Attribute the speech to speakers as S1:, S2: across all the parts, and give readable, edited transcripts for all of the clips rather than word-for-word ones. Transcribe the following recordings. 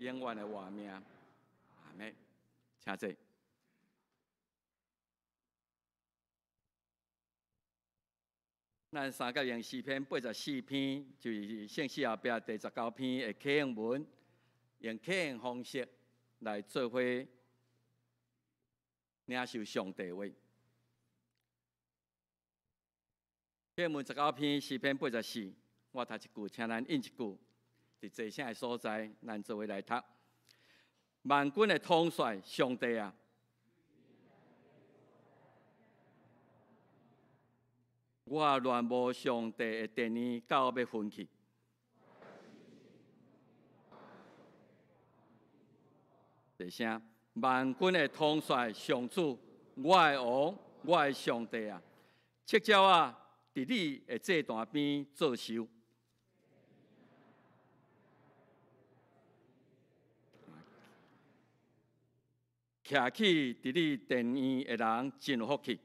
S1: 永遠的活命。阿們，請坐。咱三角形詩篇84篇，就是聖詩後壁第19篇的啟應文，用啟應方式來做伙領受上帝話。啟應文十九篇詩篇八十四，我讀一句，請咱應一句。佇坐聲的所在，咱做伙來讀。萬軍的統帥上帝啊！我戀慕上帝的殿院到欲昏去。大聲，萬軍的統帥上主，我的王，我的上帝啊！赤鳥仔，佇你的祭壇邊做岫，徛起佇你殿院的人真有福氣。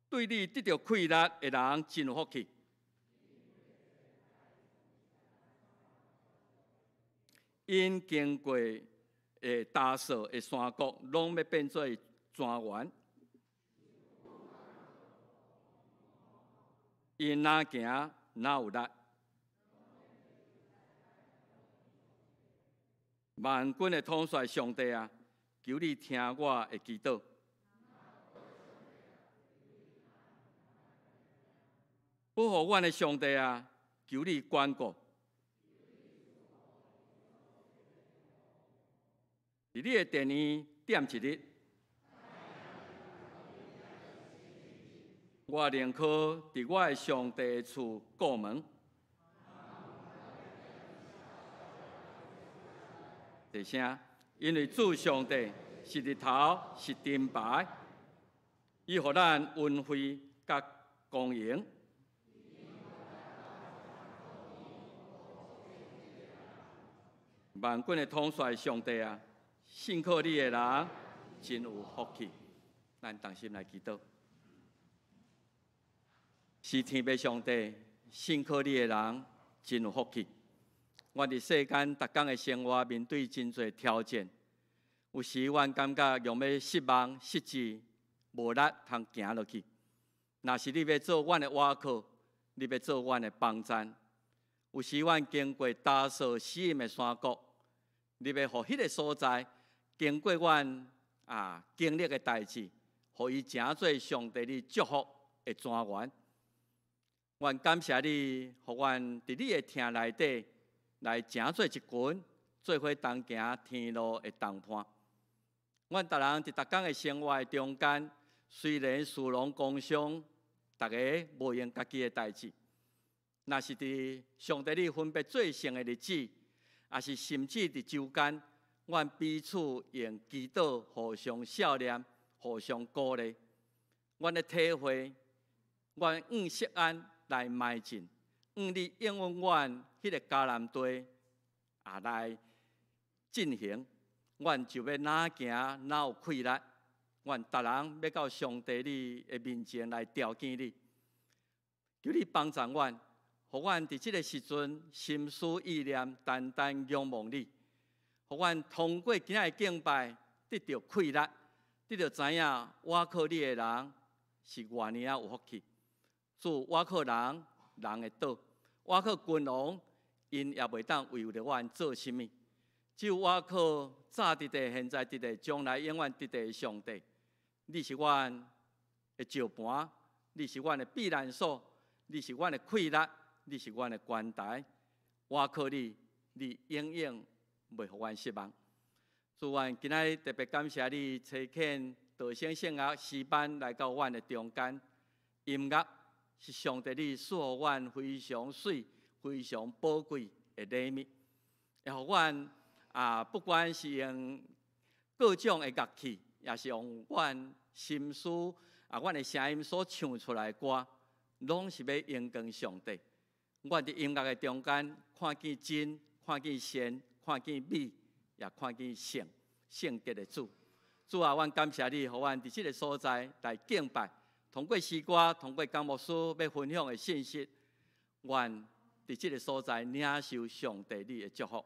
S1: 對你得著氣力的人真有福氣，𪜶經過的大掃的山谷，攏欲變做莊園。𪜶若行，若有力？萬軍的統帥上帝啊，求你聽我的祈禱。保護阮的上帝啊，求你關顧。佇你的殿院踮一日，我寧可佇我的上帝的厝顧門。大聲，因為主上帝是日頭，是盾牌，伊予咱恩惠佮光榮。萬軍的統帥上帝啊，信靠你的人真有福氣。咱同心來祈禱，是天父上帝，信靠你的人真有福氣。阮佇世間逐工的生活，面對真濟挑戰，有時阮感覺用欲失望、失志、無力通行落去。若是你欲做阮的倚靠，你欲做阮的幫贊。有時阮經過焦燥死蔭的山谷，你欲予彼个所在經過阮啊經歷的代誌，予伊成做上帝你祝福的泉源。阮感謝你，予阮佇你的廳內底來成做一群做伙同行天路的同伴。阮逐人佇逐工的生活的中間，雖然士農工商，逐个無閒家己的代誌。若是佇上帝你分別做聖的日子，抑是甚至佇週間，阮彼此用祈禱互相笑念，互相鼓勵。阮咧體會，阮向錫安來邁進，向你應允阮彼个迦南地啊來進行，阮就欲若行若有氣力，阮逐人欲到上帝你的面前來朝見你，求你幫助阮。予阮佇這个時陣心思意念單單仰望你，予阮通過今仔的敬拜得著氣力，得著知影倚靠你的人是偌爾仔有福氣。主倚靠人，人會倒；倚靠君王，𪜶也袂當為著阮做啥物。只有倚靠早佇地、現在佇地、將來永遠佇地的上帝，你是阮的石盤，你是阮的避難所，你是阮的氣力。你是阮的關台，倚靠你，你永遠袂予阮失望。主，阮今仔日特別感謝你，差遣道成聖樂詩班來到阮的中間。音樂是上帝你賜予阮非常媠、非常寶貴的禮物，會予阮啊，不管是用各種的樂器，抑是用阮心思啊，阮的聲音所唱出來的歌，攏是欲榮光上帝。阮佇音樂的中間，看見真，看見善，看見美，也看見聖聖潔的主。主啊，阮感謝你，予阮佇這个所在來敬拜。通過詩歌，通過江牧師欲分享的信息，阮佇這个所在領受上帝你的祝福。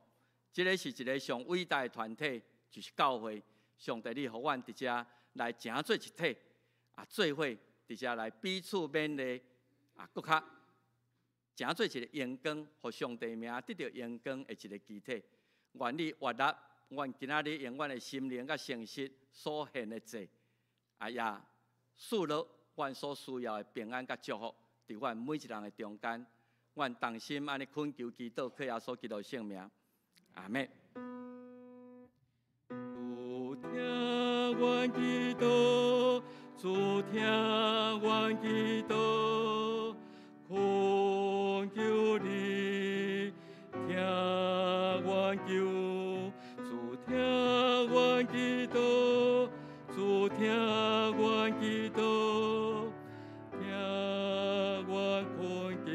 S1: 這个是一个上偉大的團體，就是教會。上帝你予阮佇遮來成做一體，啊，做伙佇遮來彼此勉勵，啊，閣較成做一个榮光，予上帝名得著榮光的一个肢體。願你悅納阮今仔日用阮的心靈佮誠實所獻的祭，啊，也賜落阮所需要的平安佮祝福，佇阮每一人的中間。阮同心按呢懇求祈禱，靠耶穌基督聖名，阿們。主聽阮祈禱，主聽阮祈禱，懇求你聽阮求，主聽阮祈禱，主聽阮祈禱，聽阮懇求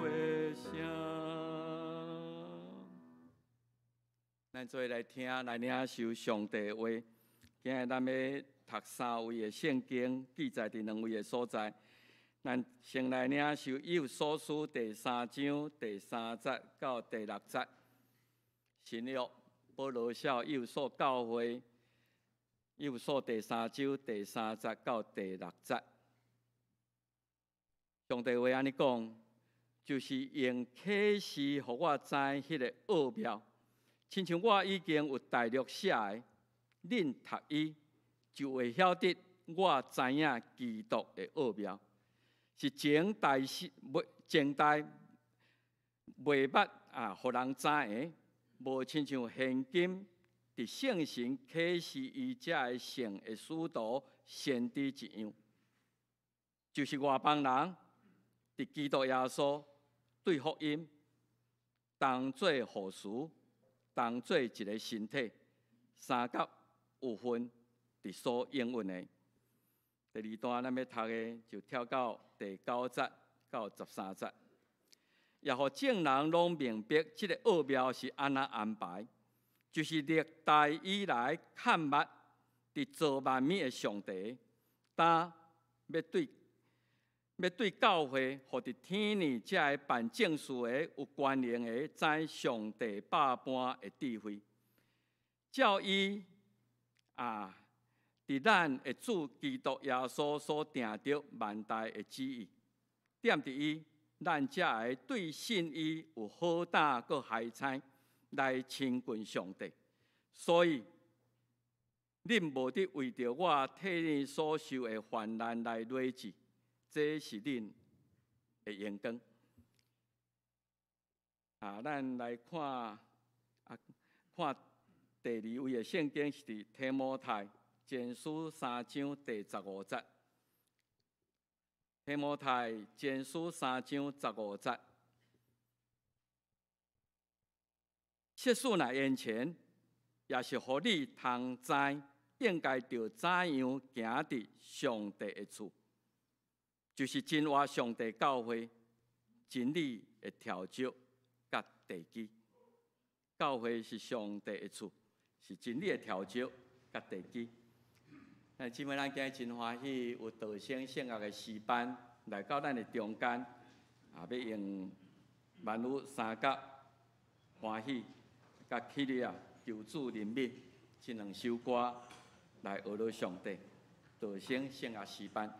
S1: 的聲。咱做伙來聽，來領受上帝的話。今日咱欲讀三位的聖經，記載佇兩位的所在。咱先來領受以弗所書第三章第三節到第六節。新約保羅寫以弗所教會，以弗所第三章第三節到第六節。上帝話按呢講，就是用啟示予我知彼个奧妙，親像我已經有大略寫的，恁讀伊就會曉得我知影基督的奧妙，是前代是未前代未捌啊，予人知的，無親像現今佇聖神啟示伊遮的聖的使徒先知一樣，就是外邦人佇基督耶穌對福音當做後嗣，當做一个身體，相佮有份佇所應允的。第二段咱欲讀的就跳到第九節到13節，也予眾人攏明白這个奧妙是按怎安排，就是歷代以來看密佇造萬物的上帝，當欲對教會，予佇天呢遮个辦正事的有權能的，知上帝百般的智慧，照伊啊，佇咱的主基督耶穌所定著萬代的旨意，踮佇伊，咱才會對信伊有好膽閣海猜來親近上帝。所以，恁無得為著我替恁所受的患難來累志，這是恁的榮光。啊，咱來看啊，看第二位的聖經是佇提摩太前書三章第十五節。提摩太前書三章十五節，設使若延遲，也是予你通知，應該著怎樣行佇上帝的厝，就是真活上帝教會真理的柱石佮地基。教會是上帝的厝，是真理的柱石佮地基。那姊妹，咱今日真歡喜有道生聖樂的詩班來到咱的中間，啊，欲用萬有三甲歡喜、佮起立啊，求主憐憫這兩首歌來學樂上帝。道生聖樂詩班。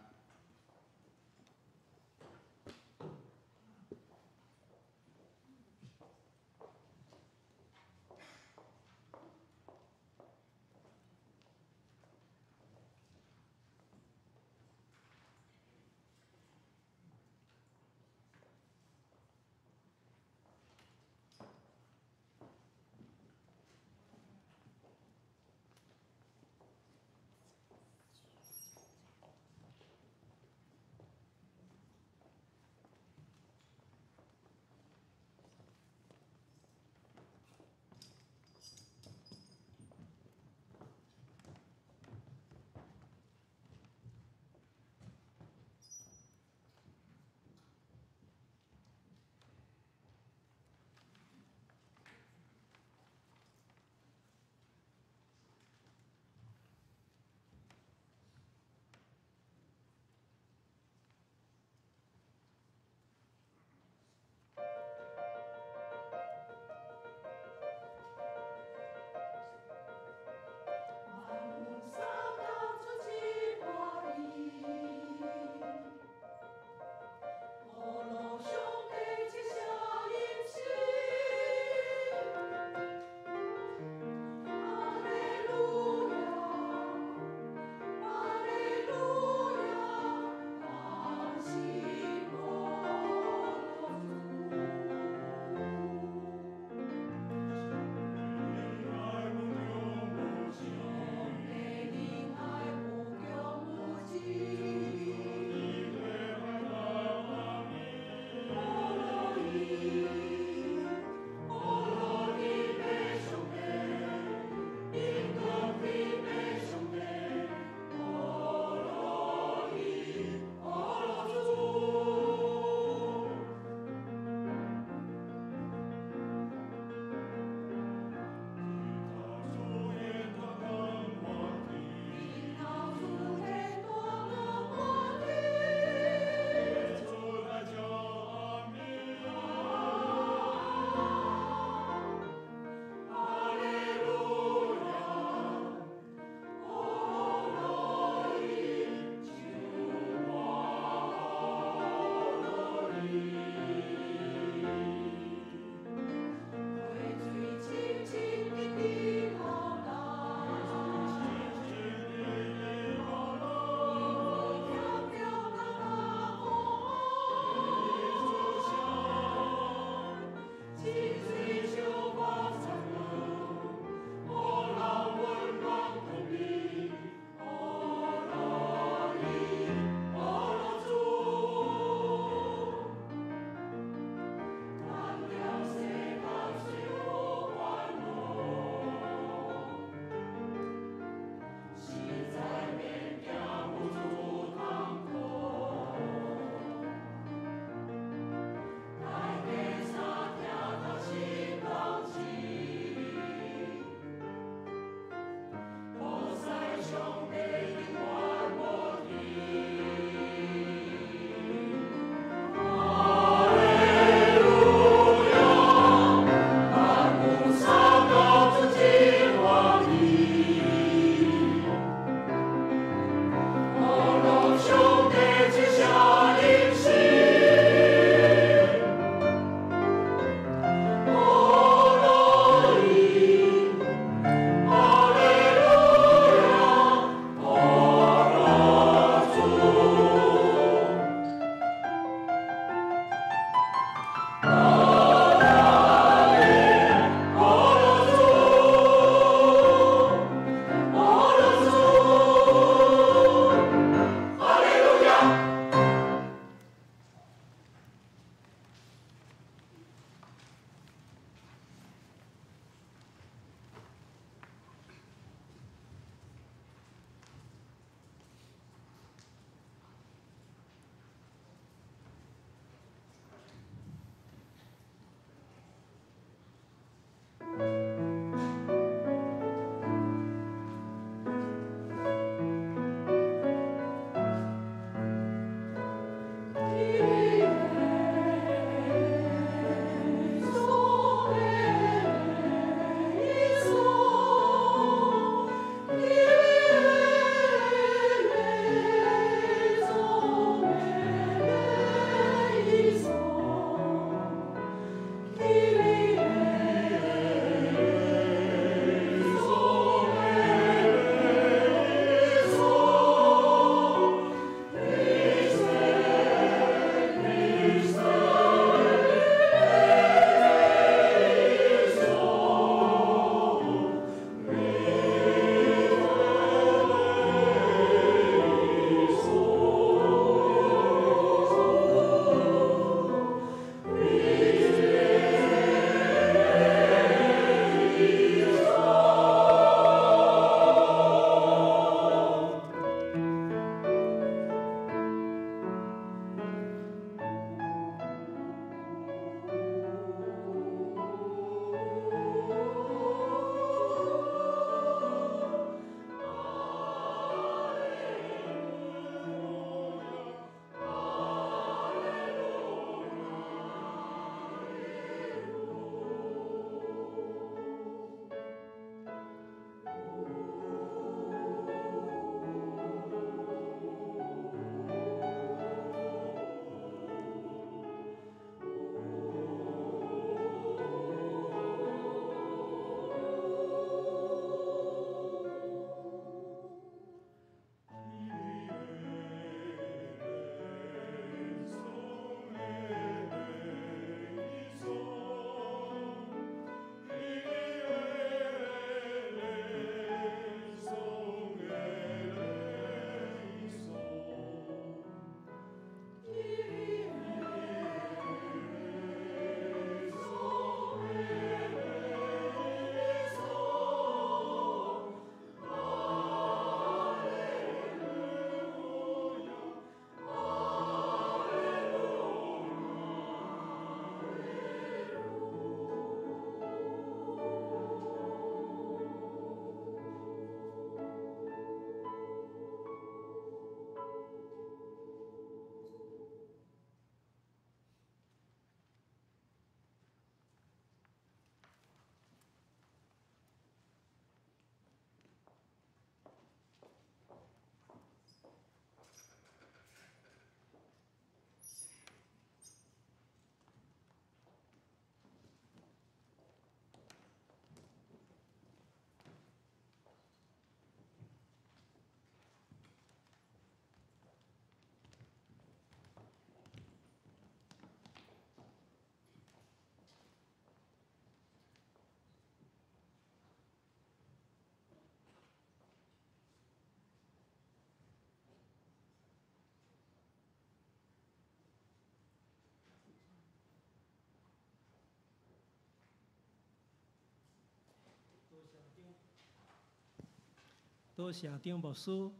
S2: 多謝張牧師、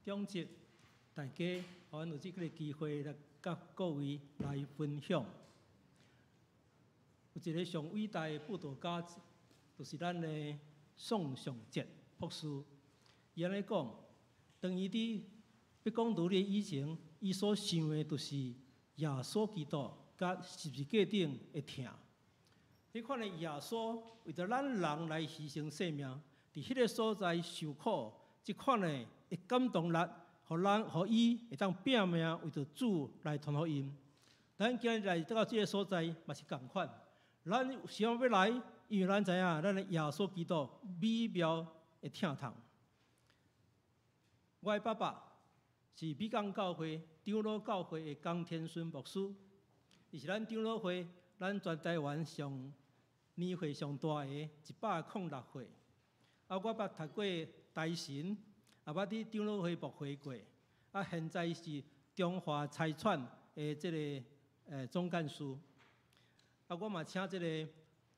S2: 長執大家，予阮有這個機會來佮各位來分享。有一个上偉大的佈道家，就是咱的宋尚節博士。伊按呢講，當伊佇欲講道理以前，伊所想的就是耶穌基督佮十字架頂的疼。彼款的耶穌為著咱人來犧牲性命，佇彼个所在受苦，這款的會感動力，予咱予伊會當拚命為著主來傳福音。咱今日來到這个所在嘛是仝款。咱想欲來，因為咱知影，咱的耶穌基督美妙的疼痛。我的爸爸是美港教會長老教會的江天孫牧師，伊是咱長老會咱全台灣上年歲上大的106歲。啊，我捌讀過台神，也捌佇長老會牧會過。啊，現在是中華財傳的這个總幹事。啊，我嘛請這个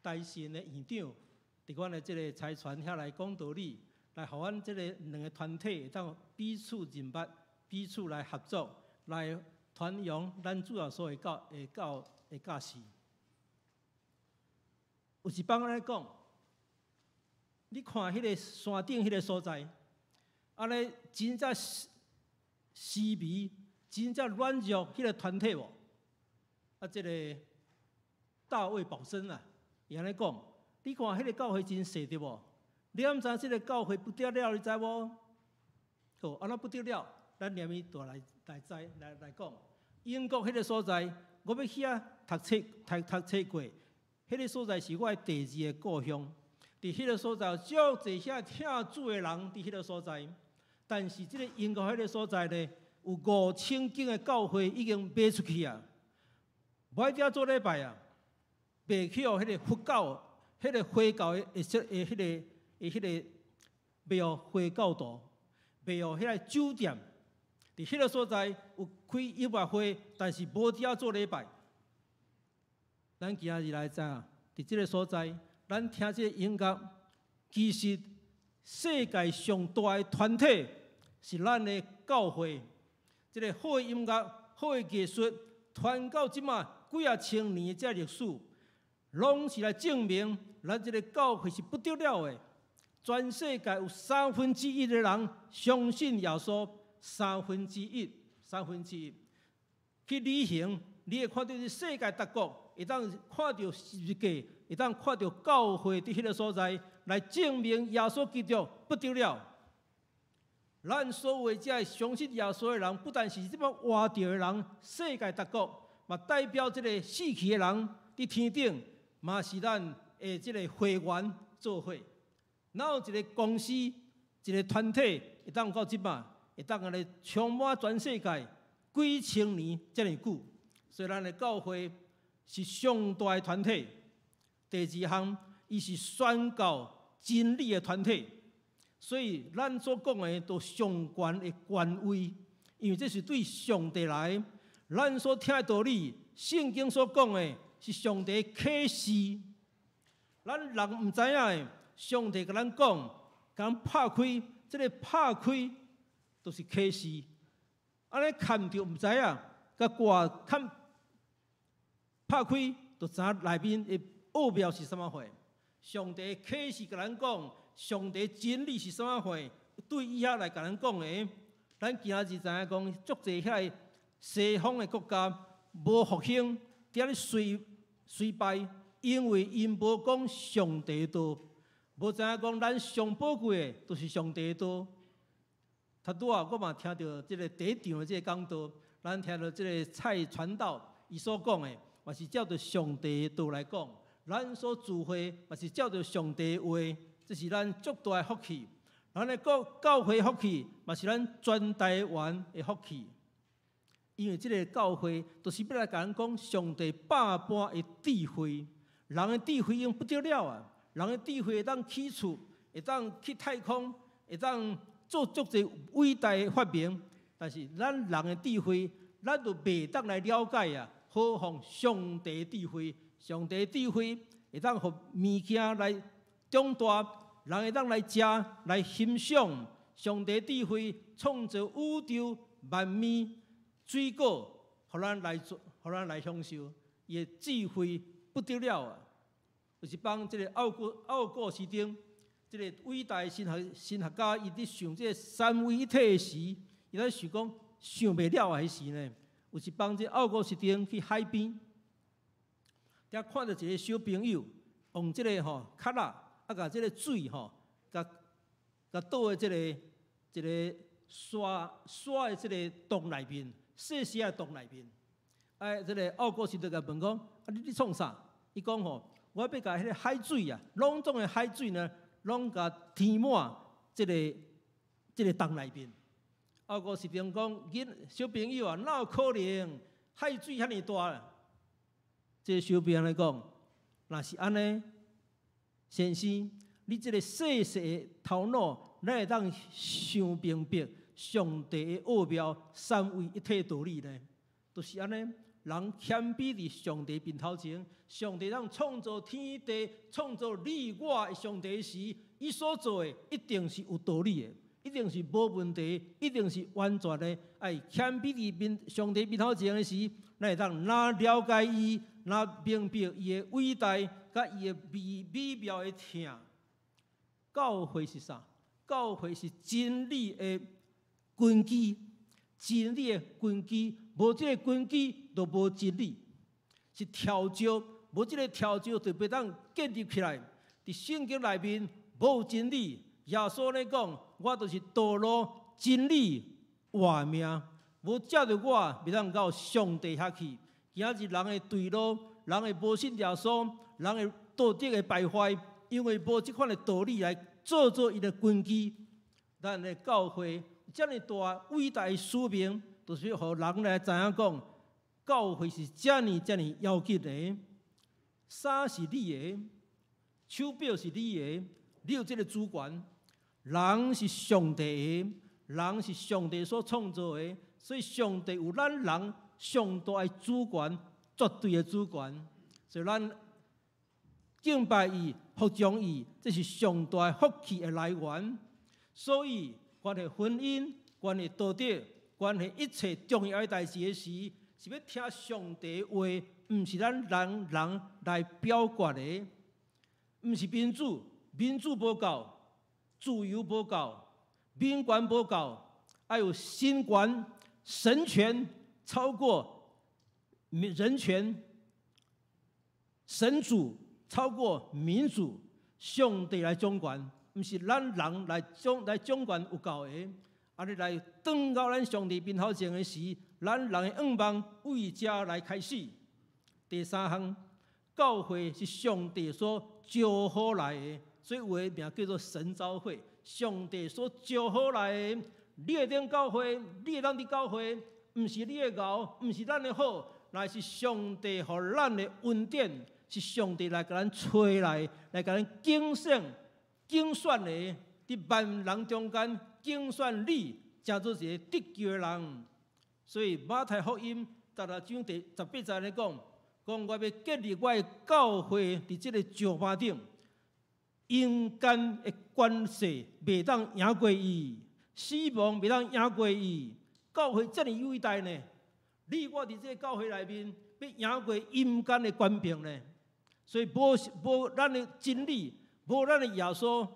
S2: 台神的院長，佇阮的這个財傳遐來講道理，來予阮這个兩个團體會當彼此認捌，彼此來合作，來傳揚咱主耶穌的教的教的教示。有一擺按呢講，你看彼个山頂彼个所在，按呢真正虛微，真正軟弱彼个團體無？啊，這个大衛保生啊，伊按呢講，你看彼个教會真細對無？你敢知這个教會不得了，你知無？好，按怎不得了？咱連伊大來來知來來講，英國彼个所在，我欲去遐讀冊讀讀冊過，彼个所在是我的第二个故鄉。佇彼个所在，足濟遐疼主的人佇彼个所在。但是這个英國彼个所在呢，有5000間的教會已經賣出去啊，無愛佇遐做禮拜啊，賣去予彼个佛教、彼个回教的的的彼个的彼个賣予回教徒，賣予彼个酒店。佇彼个所在有開音樂會，但是無佇遐做禮拜。咱今日來知影，佇這个所在，咱聽這个音樂，其實世界上大的團體是咱的教會。這个好的音樂、好的藝術，傳到這馬幾仔千年的這歷史，攏是來證明咱這个教會是不得了的。全世界有三分之一的人相信耶穌，三分之一，三分之一去旅行，你會看著這世界各國會當看著十字架，會當看著教會佇彼个所在，來證明耶穌基督不得了。咱所有這个相信耶穌的人，不但是這擺活著的人，世界各國嘛代表這个死去的人佇天頂，嘛是咱的這个會員做伙。哪有一个公司、一个團體會當到這擺，會當按呢充滿全世界幾千年遮爾久？所以咱的教會是上大的團體。第二項，伊是宣告真理的團體。所以咱所講的都上懸的權威，因為這是對上帝來。咱所聽的道理，聖經所講的是上帝啟示。咱人毋知影的，上帝共咱講，共咱拍開，這个拍開就是啟示。按呢看著毋知影，共掛看拍開，就知影內面的奧妙是啥物貨。上帝啟示共咱講，上帝真理是啥物貨，對伊遐來共咱講的。咱今日知影講，足濟遐个西方的國家無復興，佇遐咧衰衰敗，因為𪜶無講上帝道，無知影講咱上寶貴的，就是上帝道。頭拄仔我嘛聽著這个第一場的這个講道，咱聽著這个蔡傳道伊所講的，嘛是照著上帝道來講。咱所聚會嘛是照著上帝話，這是咱足大的福氣。咱的教教會福氣，嘛是咱全台灣的福氣。因為這个教會，就是欲來共咱講上帝百般的智慧。人的智慧已經不得了啊！人的智慧會當起厝，會當去太空，會當做足濟偉大的發明。但是咱人的智慧，咱就袂當來了解啊！何況上帝智慧，上帝智慧會當予物件來長大，人會當來食來欣賞。上帝智慧創造宇宙萬物水果，予咱來做，予咱來享受。伊的智慧不得了啊！有一擺這個奧古斯丁，這個偉大神學家，伊佇想這個三位一體的時，伊咧想講想袂了啊！彼時呢，有一擺這奧古斯丁去海邊，才看著一個小朋友用這個吼殼仔，啊，共這個水吼，共共倒佇這個沙沙的這個洞內面，細細的洞內面。哎，這個奧古斯丁共問講：啊，你佇創啥？伊講吼，我欲共彼個海水啊，攏總的海水呢，攏共填滿這個洞內面。奧古斯丁講：囡小朋友啊，哪有可能海水遐爾大？這個小朋友來講，若是按呢，先生，你這個細細的頭腦，哪會當想明白上帝的奧妙三位一體道理呢？就是按呢，人謙卑佇上帝面頭前，上帝當創造天地、創造你我的上帝時，伊所做的一定是有道理的，一定是無問題，一定是完全的。愛謙卑佇面上帝面頭前的時，咱會當若了解伊，若明白伊的偉大，佮伊的美美妙的疼。教會是啥？教會是真理的根基，真理的根基，無這個根基就無真理，是柱石，無這個柱石就袂當建立起來。佇聖經內面無真理，耶穌咧講，我就是道路、真理、活命，無藉著我，袂當到上帝遐去。今仔日人的墜落，人的無信耶穌，人的道德的敗壞，因為無這款的道理來做做伊的根基。咱的教會遮爾大偉大的使命，就是予人來知影講，教會是遮爾遮爾要緊的。衫是你的，手錶是你的，你有這個主權。人是上帝的，人是上帝所創造的，所以上帝有咱人上大的主權，絕對的主權。所以咱敬拜伊、服從伊，這是上大福氣的來源。所以，關係婚姻、關係道德、關係一切重要的代誌的時，是欲聽上帝話，毋是咱人人來表決的，毋是民主，民主無夠，自由無夠，民權無夠，愛有神權、神權超過人權，神主超過民主，上帝來掌權，毋是咱人來掌權有夠的。啊，你來轉到咱上帝面頭前的時，咱人的願望為遮來開始。第三項，教會是上帝所招呼來的，所以有的名叫做神召會。上帝所招呼來的，你會當教會，你會當佇教會，毋是你的𠢕，毋是咱的好，乃是上帝予咱的恩典，是上帝來共咱揣來，來共咱揀選、揀選的，佇萬人中間揀選你，成做一個得救的人。所以馬太福音16章第18節咧講，講我欲建立我的教會佇這個石板頂，陰間的權勢袂當贏過伊，死亡袂當贏過伊。教會遮爾偉大呢？你我佇這個教會內面，欲贏過陰間的權柄呢？所以無無咱的真理，無咱的耶穌，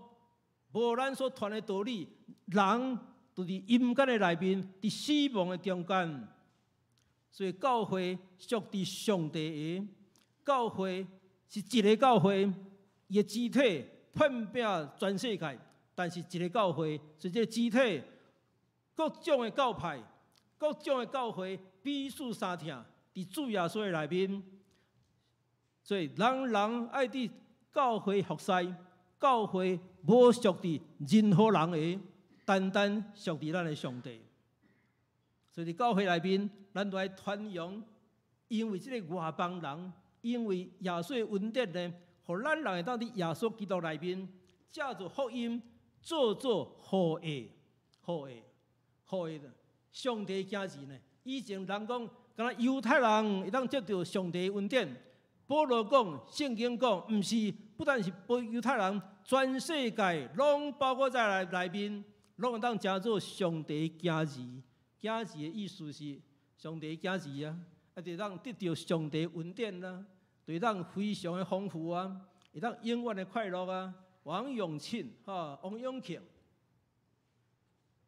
S2: 無咱所傳的道理，人就佇陰間的內面，佇死亡的中間。所以教會屬佇上帝的，教會是一个教會，伊的肢體遍遍全世界，但是一个教會，所以這个肢體各種的教派、各種的教會彼此相疼，佇主耶穌的內面。所以人人愛佇教會服侍，教會無屬佇任何人的，單單屬佇咱的上帝。所以佇教會內面，咱都愛傳揚，因為這个外邦人，因為耶穌的恩典呢，予咱人會當佇耶穌基督內面，藉著福音做做後裔、後裔、後裔的上帝囝兒呢。以前人講，敢若猶太人會當得著上帝恩典。保羅講，聖經講，毋是不但是猶太人，全世界攏包括在內面，攏會當成做上帝囝兒。囝兒的意思是上帝囝兒啊，啊，就會當得著上帝恩典啦，就會當非常的豐富啊，會當永遠的快樂啊。王永慶，吼，王永慶。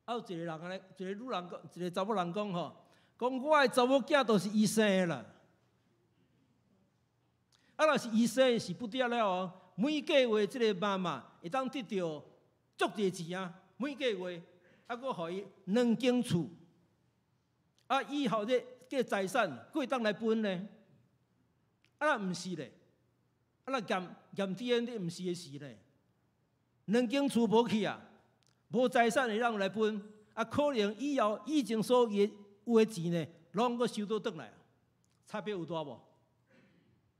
S2: 啊，有一個人按呢，一個女人講，一個查某人講吼，講我的查某囝都是伊生的啦。啊，若是伊生的是不得了哦，每個月這個媽媽會當得著足濟錢啊，每個月啊，閣予伊兩間厝，啊，以後這這財產閣會當來分呢？啊，若毋是咧，啊，若驗驗 DNA 毋是的時咧，兩間厝無去啊，無財產會當來分，啊，可能以後以前所有有的錢呢，攏閣收倒轉來，差別有大無？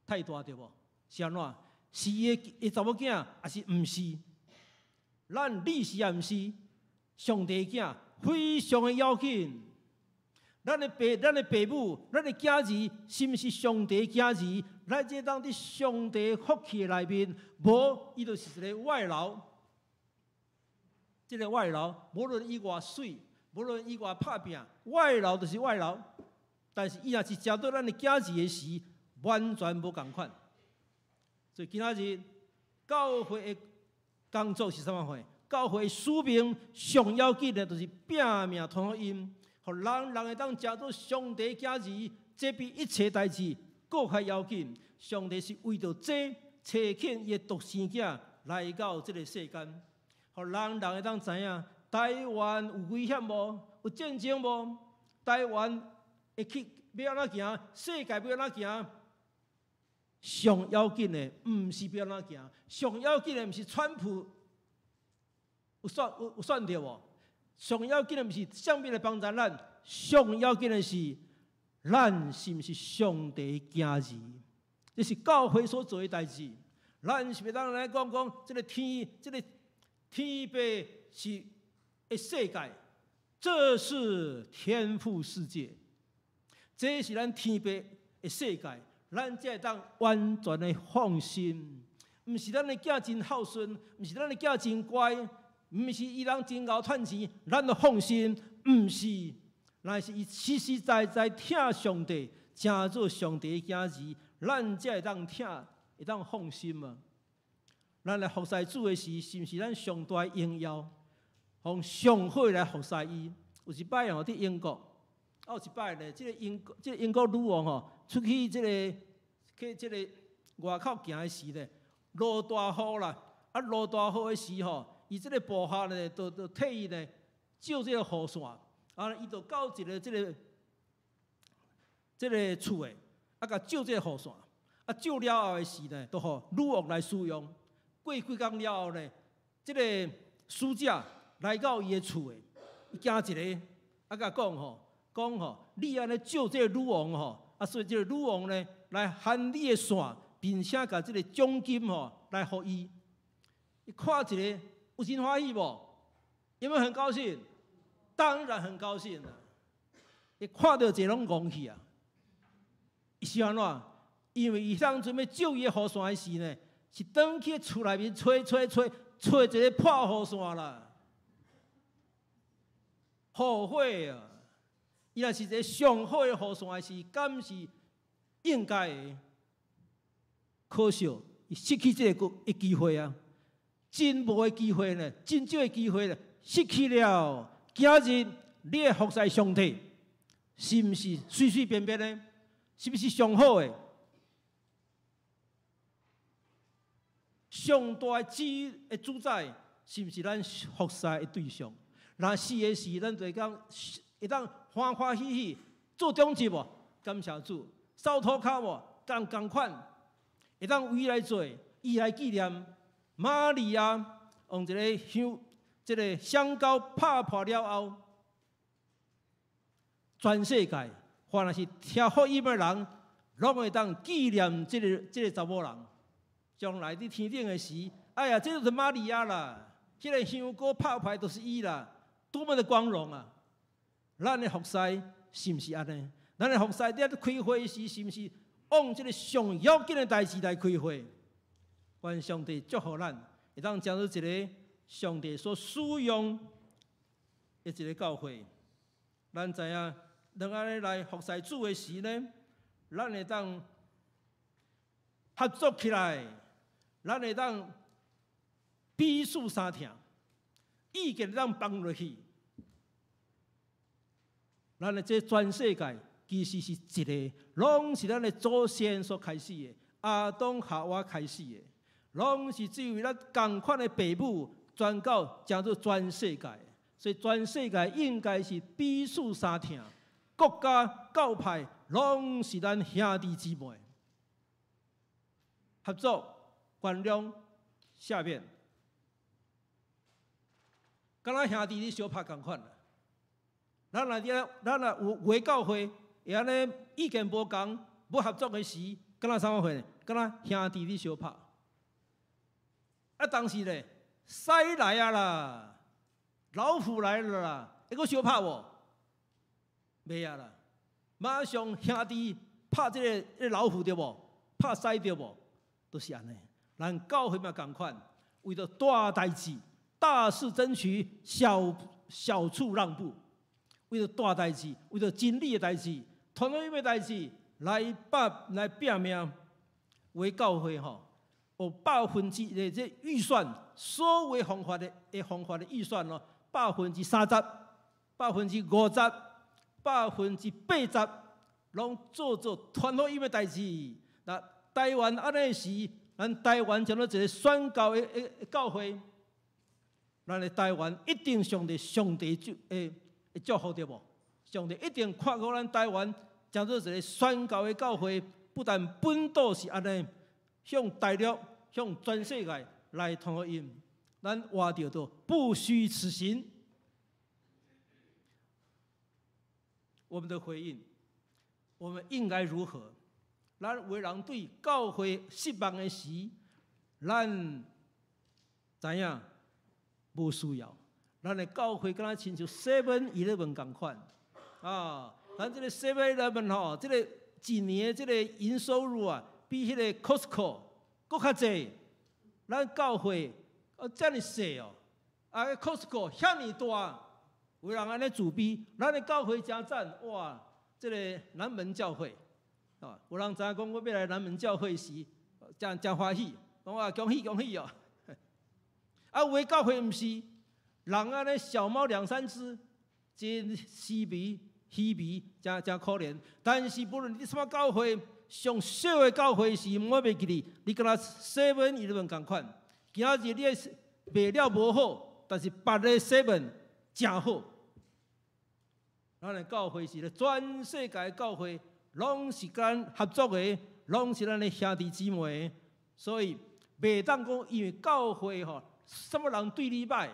S2: 太大對無？是按怎？是伊的查某囝，抑是毋是？咱你是抑毋是？上帝囝非常的要緊。咱的爸母，咱的囝兒，是毋是上帝囝兒？咱這當佇上帝福氣的內面，無伊就是一個外勞。這個外勞，無論伊偌媠，無論伊偌拍拚，外勞就是外勞。但是伊若是成做咱的囝兒的時，完全無仝款。所以今仔日教會的工作是啥物貨？教會的使命上要緊的，就是拼命傳福音，予人人會當成做上帝囝兒，這比一切代誌閣較要緊。上帝是為著這差遣伊的獨生囝來到這個世間，予人人會當知影台灣有危險無？有戰爭無？台灣會去欲按怎行？世界欲按怎行？上要緊的，毋是欲按怎行，上要緊的毋是川普有選有有選著無？上要緊的毋是啥物來幫助咱，上要緊的是咱是毋是上帝囝兒？這是教會所做的代誌。咱是欲當來講講，這個天父是的世界，這是天父世界，這是咱天父的世界。咱才會當完全的放心，毋是咱的囝真孝順，毋是咱的囝真乖，毋是伊人真𠢕趁錢，咱就放心，毋是，乃是伊實實在在疼上帝，成做上帝的囝兒，咱才會當疼，會當放心啊！咱來服侍主的時，是毋是咱上大的榮耀？予上好來服侍伊。有一擺哦，佇英國，啊有一擺咧，這個英國女王吼，出去這個去這個外口行的時咧，落大雨啦，啊落大雨的時吼，伊這個部下咧，就替伊咧借這個雨傘，啊，伊就到一個這個厝的，啊，共借這個雨傘，啊借了後的時咧，就予女王來使用。過幾工了後咧，這個使者來到伊的厝的，伊行一个，啊，共講吼，講吼，你按呢借這個女王吼，啊，所以這個女王呢來還你的傘，並且共這個獎金吼來予伊。伊看一个有真歡喜無？有沒有很高興？當然很高興啦！伊看著這攏戇去啊！伊是按怎？因為伊當陣欲借伊的雨傘的時呢，是轉去厝內面揣揣揣揣一個破雨傘啦。後悔啊！伊若是一個上好的雨傘時，敢是應該的？可惜，伊失去這個的機會啊！真無的機會呢，真少的機會呢，失去了。今日你的服侍上帝，是毋是隨隨便便的？是毋是上好的？上大的主的主宰，是毋是咱服侍的對象？若是的時，咱就會講會當歡歡喜喜做長執無？感謝主，掃塗跤無？仝仝款，會當為伊來做，伊來紀念瑪利亞，用一个香，這个香膏拍破了後，全世界凡若是聽福音的人，攏會當紀念這个查某人。將來佇天頂的時，哎呀，這就是瑪利亞啦！這个香膏拍破就是伊啦，多麼的光榮啊！咱的服侍是毋是按呢？咱的服侍佇開會時，是毋是往這个上要緊的代誌來開會？願上帝祝福咱，會當成做一个上帝所使用的一个教會。咱知影，當按呢來服侍主的時呢，咱會當合作起來，咱會當彼此相疼，意見會當放落去。咱的這全世界其實是一个，攏是咱的祖先所開始的，亞當夏娃開始的，攏是這位咱仝款的父母傳到成做全世界，所以全世界應該是彼此相疼，國家教派攏是咱兄弟姊妹，合作原諒下面，敢若兄弟咧相拍仝款啦。咱若佇咱若有有的教會，會按呢意見無仝、無合作的時，敢若啥物貨呢？敢若兄弟咧相拍。啊，當時咧，獅來啊啦，老虎來了啦，會閣相拍無？袂啊啦，馬上兄弟拍這个老虎對無？拍獅對無？都是按呢。咱教會嘛仝款，為著大代誌，大事爭取，小小處讓步。為著大代誌，為著真理的代誌，傳福音的代誌，來拍來拼命。為教會吼，有百分之的這預算，所有方法的的方法的預算咯，30%、50%、80%，攏做做傳福音的代誌。那台灣按呢時，咱台灣成做一个宣教的的教會，咱的台灣一定上帝上帝祝的祝福對無？上帝一定看顧咱台灣，成做一个宣教的教會，不但本島是按呢，向大陸、向全世界來傳福音。咱活著都不虛此行。我們的回應，我們應該如何？咱有的人對教會失望的時，咱知影無需要。咱的教會敢若親像 Seven Eleven 仝款啊！咱這个 Seven Eleven 吼，這个一年的這个營收入啊，比彼个 Costco 閣較濟。咱教會哦遮爾細哦，啊 Costco 遐爾大，有人按呢自比，咱的教會誠讚哇！這个南門教會啊，有人知影講我欲來南門教會時，誠誠歡喜，講啊恭喜恭喜哦！啊，有的教會毋是。人按呢小貓兩三隻，真稀微、稀微，誠誠可憐。但是無論你啥物教會，上小的教會是，我袂記得，你敢若 Seven Eleven 仝款。今仔日你的賣了無好，但是別个 Seven 誠好。咱的教會是咧，全世界教會攏是佮咱合作的，攏是咱的兄弟姊妹。所以袂當講，因為教會吼，啥物人對你歹。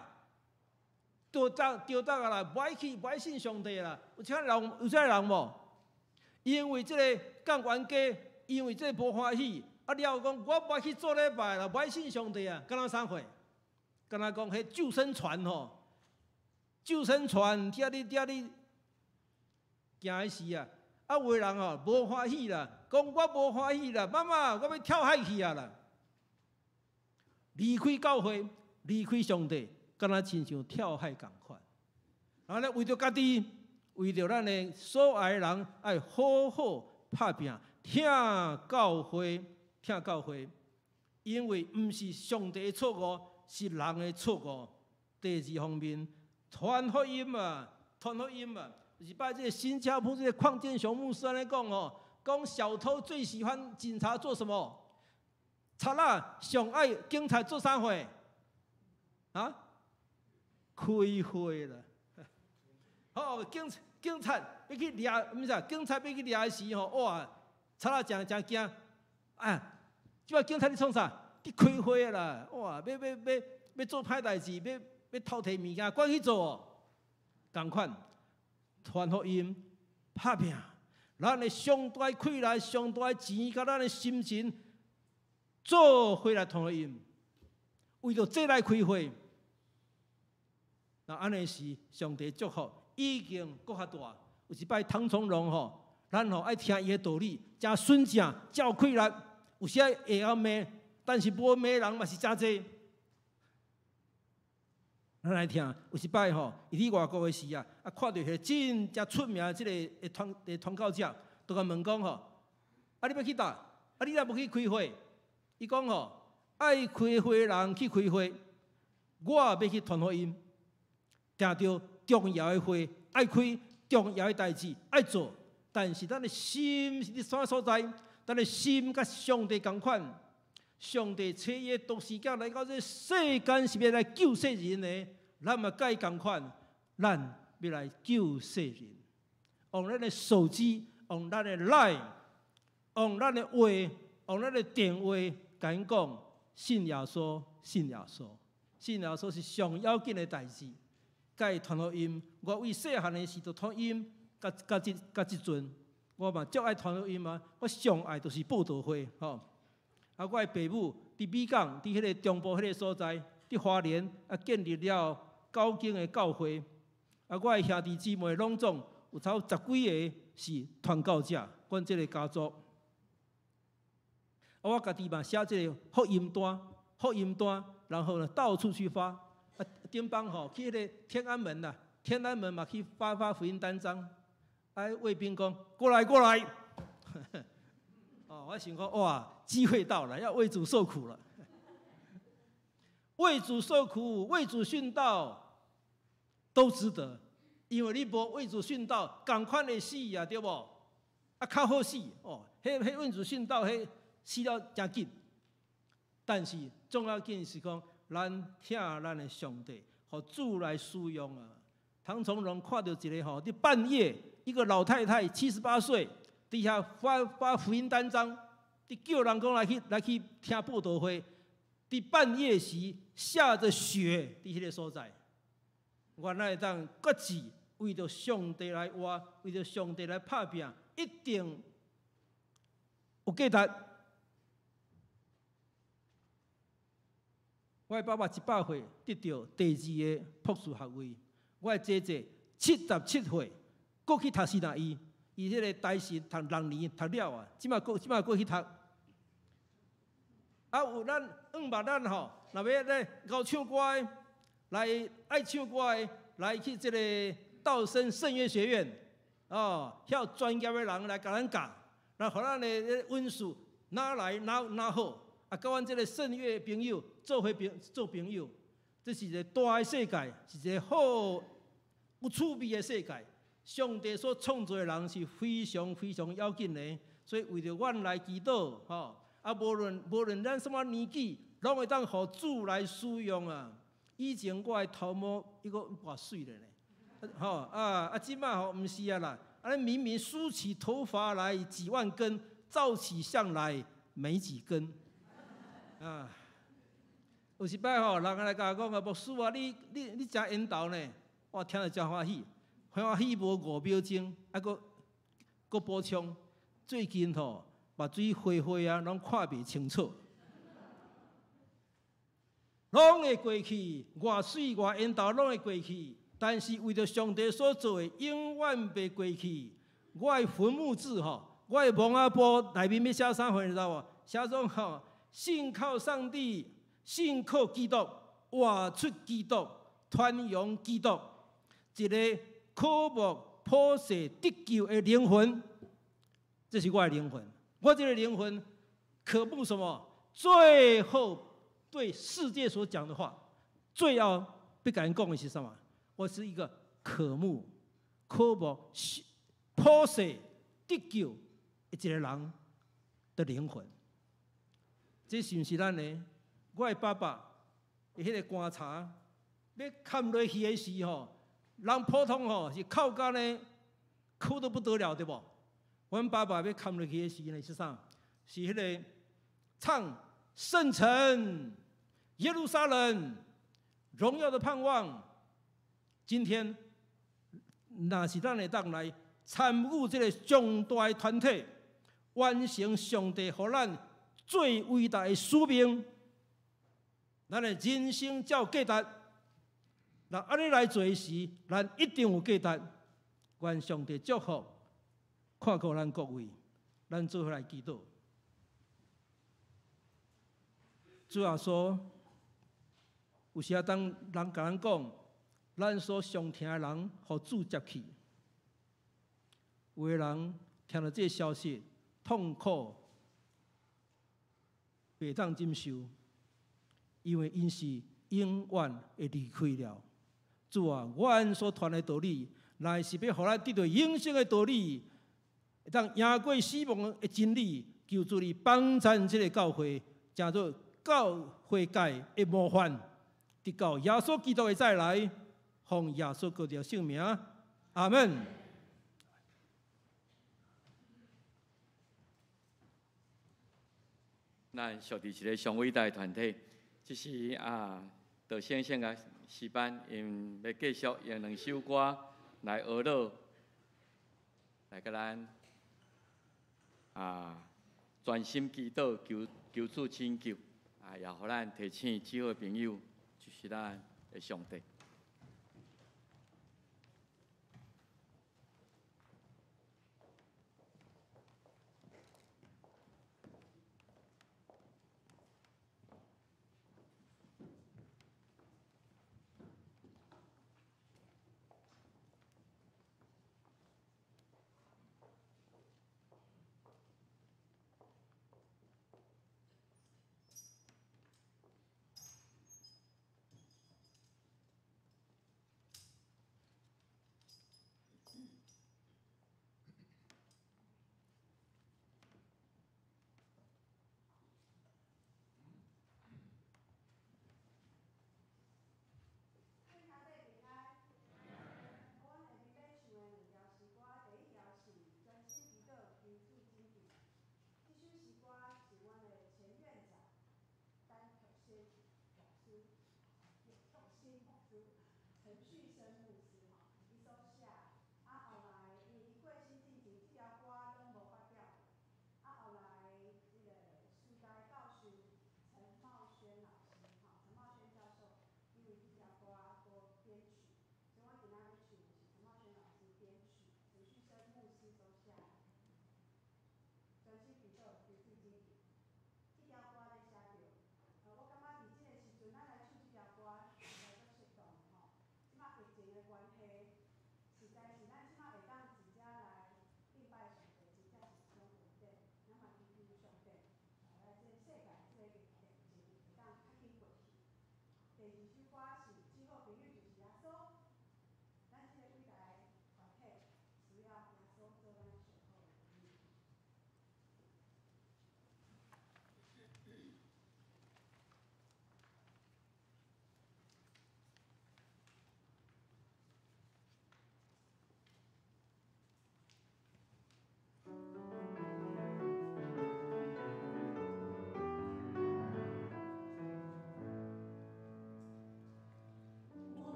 S2: 丟得丟得啊啦！無愛去，無愛信上帝啦！有這人，有這人無？因為這个共冤家，因為這个無歡喜，啊了講我無愛去做禮拜啦，無愛信上帝啊！敢若啥貨？敢若講彼救生船吼，救生船佇遐咧佇遐咧行的時啊，啊有的人吼無歡喜啦，講我無歡喜啦，媽媽我欲跳海去啊啦！離開教會，離開上帝。敢若親像跳海仝款，然後咧為著家己，為著咱的所愛的人，愛好好拍拚，疼教會，疼教會，因為毋是上帝的錯誤，是人的錯誤。第二方面，傳福音啊，傳福音啊，有一擺這个新加坡這个鄺建雄牧師按呢講哦，講小偷最喜歡警察做什麼？賊仔上愛警察做啥貨？啊？開會啦！好，警警察欲去掠，毋是啊？警察欲去掠的時吼，哇！賊仔誠誠驚，啊！這擺警察咧創啥？佇開會啦！哇！欲欲欲欲做歹代誌，欲欲偷提物件，趕去做哦！仝款，傳福音，拍拚，咱的上大氣力、上大錢，佮咱的心情，做伙來傳福音，為著這來開會。那按呢時，上帝祝福已經閣較大。有一擺唐崇榮吼，咱吼愛聽伊的道理，誠純正，誠有氣力。有時會曉罵，但是無罵人嘛是誠濟。咱來聽，有一擺吼，伊佇外國的時啊，啊看著彼個真正出名這个傳教者，就共問講吼，啊你欲去佗？啊你若無去開會？伊講吼，愛開會的人去開會，我欲去傳福音。定著重要的會愛開，重要的代誌愛做，但是咱的心是佇啥所在？咱的心佮上帝仝款。上帝差伊的獨生囝來到這世間，是欲來救世人的。咱嘛佮伊仝款，咱欲來救世人。用咱的手機，用咱的 LINE，用咱的話，用咱的電話，共𪜶講信耶穌，信耶穌，信耶穌是上要緊的代誌。佮伊傳福音，我為細漢的時就傳福音，佮這陣，我嘛足愛傳福音啊！我上愛就是佈道會，吼。啊，我的爸母佇美港，佇彼个中部彼个所在，佇花蓮啊，建立了九間的教會。啊，我的兄弟姊妹攏總有超十幾个是傳教者，阮這个家族。啊，我家己嘛寫這个福音單，福音單，然後呢到處去發。啊，頂擺吼去彼个天安門啦，天安門嘛去發發福音單張。啊，衛兵講過來過來。哦，我想講哇，機會到了，要為主受苦了。為主受苦，為主殉道，都值得。因為你無為主殉道，仝款會死啊，對無？啊，較好死哦。彼為主殉道，彼死了誠緊。但是重要緊是講，咱疼咱的上帝，予主來使用啊。唐崇榮看著一个吼，佇半夜，一個老太太78歲。佇遐發發福音單張，佇叫人講來去聽佈道會。佇半夜時下著雪，佇彼个所在，原來會當決志為著上帝來活，為著上帝來拍拚，一定有價值。我的爸爸100歲得著第二个博士學位，我的姐姐77歲，閣去讀師大醫。伊彼个大學讀六年讀了啊，這馬閣去讀。啊，有咱五目咱吼，若欲咧𠢕唱歌的，來愛唱歌的，來去這个道生聖樂學院，哦，遐專業的人來共咱教，來予咱的溫書哪來哪哪好，啊，佮阮這个聖樂朋友做伙朋做朋友，這是一个大的世界，是一个好有趣味的世界。上帝所創造的人是非常非常要緊的，所以為著阮來祈禱，吼啊，無論咱啥物年紀，攏會當予主來使用啊。以前我的頭毛抑閣偌媠咧呢，吼啊啊！這馬吼毋是啊啦，啊明明梳起頭髮來幾萬根，照起相來沒幾根啊。有一擺吼，人來共我講啊，牧師啊，你誠緣投呢，我聽著誠歡喜。歡喜無5秒鐘，啊，閣閣補充，最近吼目水花花啊，攏看袂清楚，攏會過去，偌媠偌緣投攏會過去，但是為著上帝所做的，永遠袂過去。我的墳墓誌吼，我的墓仔簿內面欲寫啥貨，你知無？寫做吼，信靠上帝，信靠基督，活出基督，傳揚基督，一个。渴慕普世得救的靈魂，這是我的靈魂。我這个靈魂渴慕什麼？最後對世界所講的話，最後欲共𪜶講的是什麼？我是一個渴慕、渴慕普世得救的一個人的靈魂。這是毋是咱的？我的爸爸，彼个棺材欲崁落去的時候。人普通吼是哭甲呢，哭得不得了，對無？阮爸爸欲崁落去的時呢是啥？是彼个唱聖城耶路撒冷榮耀的盼望。今天若是咱會當來參與這个重大的團體，完成上帝予咱最偉大的使命，咱的人生才有價值。若按呢來做時，咱一定有價值。願上帝祝福，看顧咱各位，咱做伙來祈禱。主耶穌，有時啊，當人共咱講，咱所傷疼的人予主接去，有的人聽著這个消息，痛苦袂當忍受，因為𪜶是永遠會離開了。主啊，阮所傳的道理，乃是欲予咱得著永生的道理，會當贏過死亡的真理。求主你幫贊這个教會，成做教會界的模範，直到耶穌基督的再來，奉耶穌基督聖名，阿門。
S1: 咱屬佇一个上偉大的團體，這是啊，道先生的詩班，𪜶欲繼續用兩首歌來學樂，來共咱啊專心祈禱，求求主拯救，啊，也予咱提醒主的朋友，就是咱的上帝。
S3: 關係。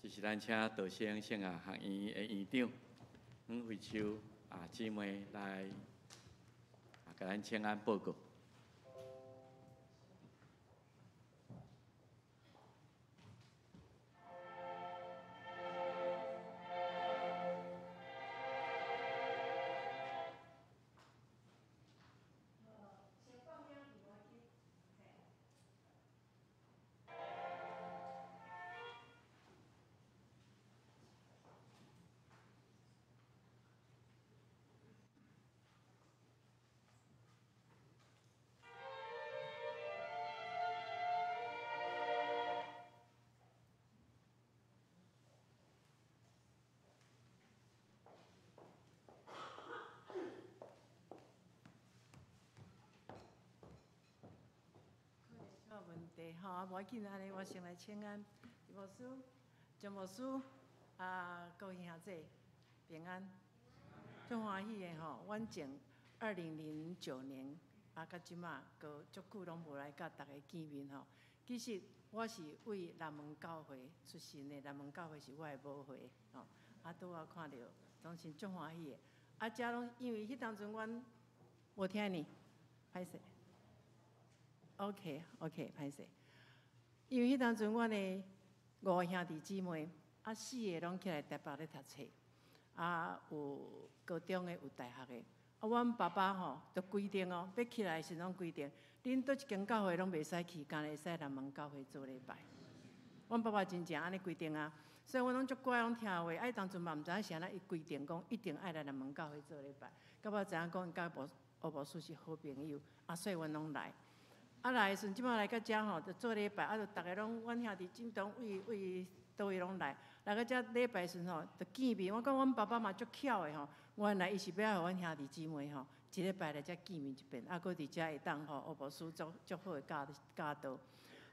S1: 就是咱請道生聖亞學院的院長黃惠秋啊姊妹來啊，共咱請安報告。
S3: 問題吼，啊，無要緊，按呢我先來請安，牧師、張牧師啊，各位兄弟平安，足歡喜的吼。阮從2009年啊，到這馬，閣足久攏無來佮大家見面吼。其實我是為南門教會出身的，南門教會是我的母會吼。啊，拄仔看著，總是足歡喜的。啊，遮攏因為彼當陣阮無聽呢，歹勢。OK，OK，歹勢。因為彼當陣，阮的五兄弟姊妹，啊，四个攏起來台北咧讀冊，啊，有高中的，有大學的。啊，阮爸爸吼，就規定哦，欲起來的時攏規定，恁佗一間教會攏袂使去，干焦會使南門教會做禮拜。阮爸爸真正按呢規定啊，所以阮攏足乖，攏聽話。啊，彼當陣嘛毋知影是按怎，伊規定講一定愛來南門教會做禮拜。到尾知影講，伊佮吳牧師是好朋友，啊，所以阮攏來。啊來的時陣，這擺來到遮吼，就做禮拜，啊，就逐个攏，阮兄弟姊妹位位佗位攏來，來到遮禮拜時陣吼，就見面。我講阮爸爸嘛足巧的吼，原來伊是欲愛予阮兄弟姊妹吼，一禮拜來遮見面一遍，啊，閣佇遮會當吼，吳牧師足足好的教教導。啊，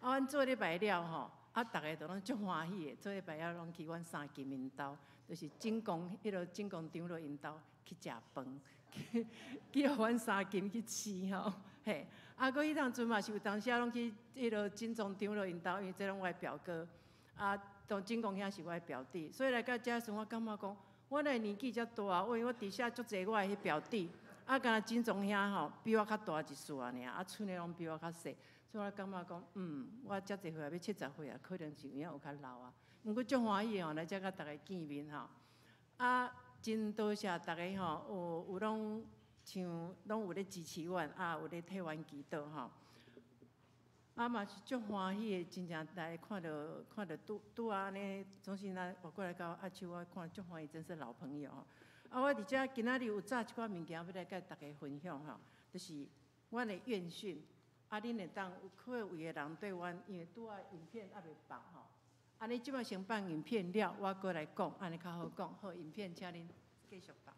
S3: 阮做禮拜了吼，啊，逐个就攏足歡喜的，做禮拜了攏去阮三金𪜶兜，就是進公彼落進公長老𪜶兜去食飯，去予阮三金去飼吼，嘿。啊，閣彼當陣嘛是有當時仔攏去彼落真宗長老𪜶兜，因為這攏我的表哥，啊，當進公兄是我的表弟，所以來到遮時，我感覺講，我的年紀遮大，我因為我佇遮足濟我的彼表弟，啊，敢若進宗兄吼比我較大一歲爾，啊，賰的攏比我較細，所以我感覺講，我遮濟歲啊，欲70歲啊，可能是有影有較老啊。毋過足歡喜吼，來遮佮逐家見面吼，啊，真多謝逐家吼，有有攏。像攏有咧支持阮，啊，有咧替阮祈禱吼，啊嘛是足歡喜的，真正來看著看著拄拄仔按呢，總是若活過來到阿秋，我看足歡喜，真是老朋友吼。啊，我佇遮今仔日有紮一寡物件欲來佮大家分享吼，就是阮的院訓，啊，恁會當有可能有的人對阮，因為拄仔影片猶未放吼，按呢這擺先放影片了，我閣來講，按呢較好講。好，影片請恁繼續放。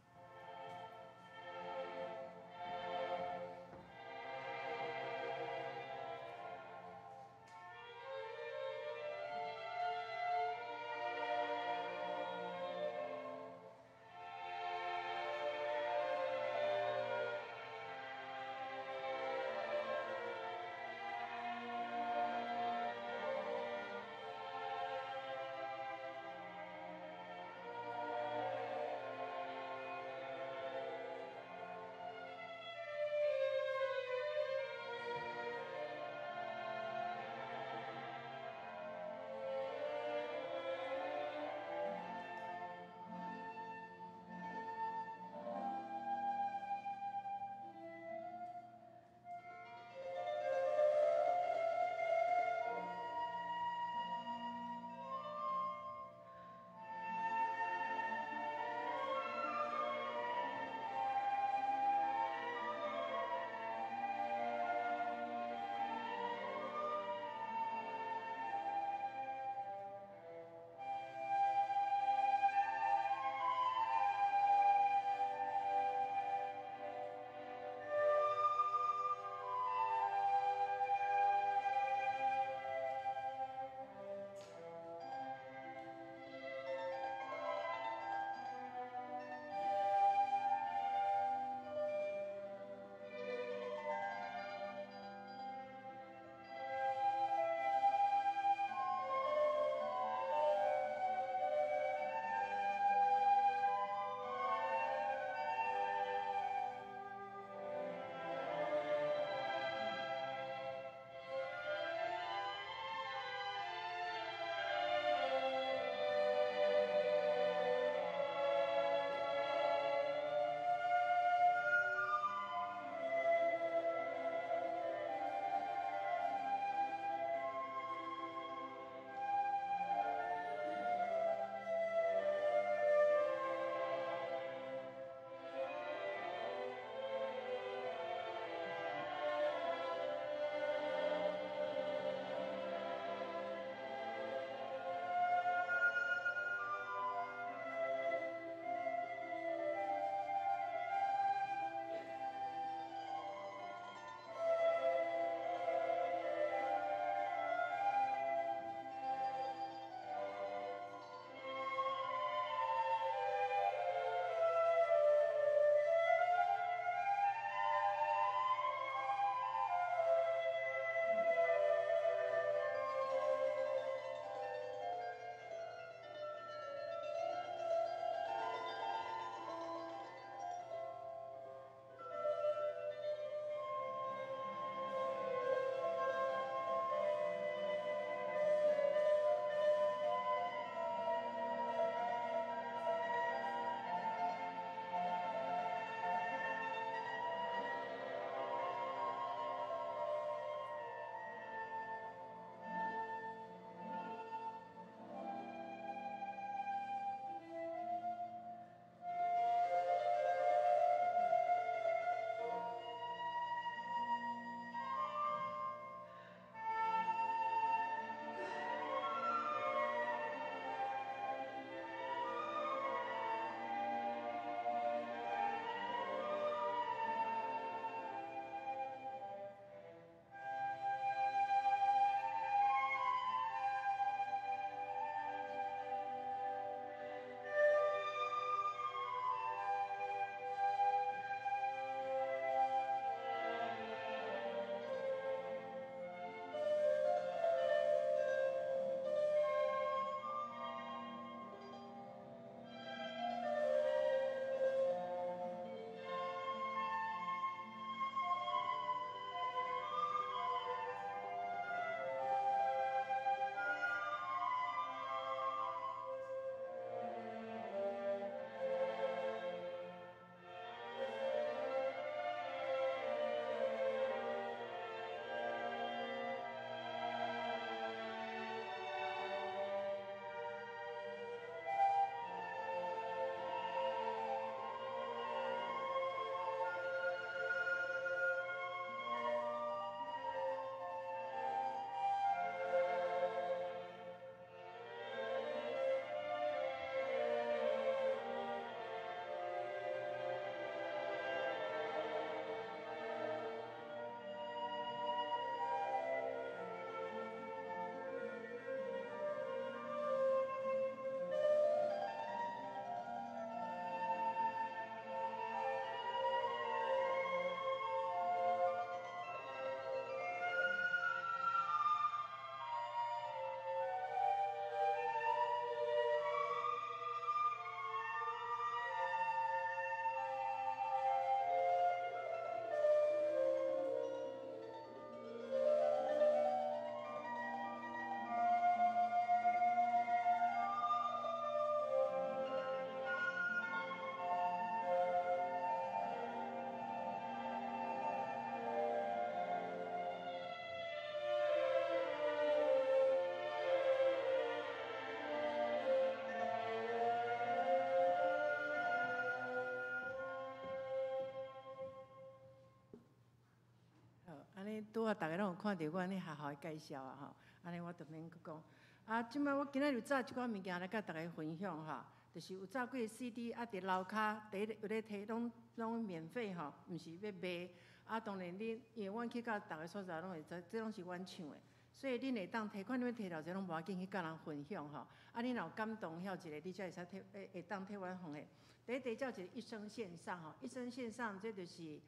S3: 呢拄仔逐个攏有看著阮咧學校的介紹啊吼，按呢我就免閣講。啊，這擺我今仔日有紮一寡物件來佮逐家分享吼，就是有紮幾个 CD 啊，佇樓跤佇咧有咧提，攏攏免費吼，毋是欲賣。啊，當然恁因為阮去到逐个所在攏會知，這攏是阮唱的，所以恁會當提，看恁欲提偌濟攏無要緊，去佮人分享吼。啊，恁若有感動遐一个，你才會使替會會當替阮奉獻。第一，叫一个一生獻上吼，一生獻上這就是，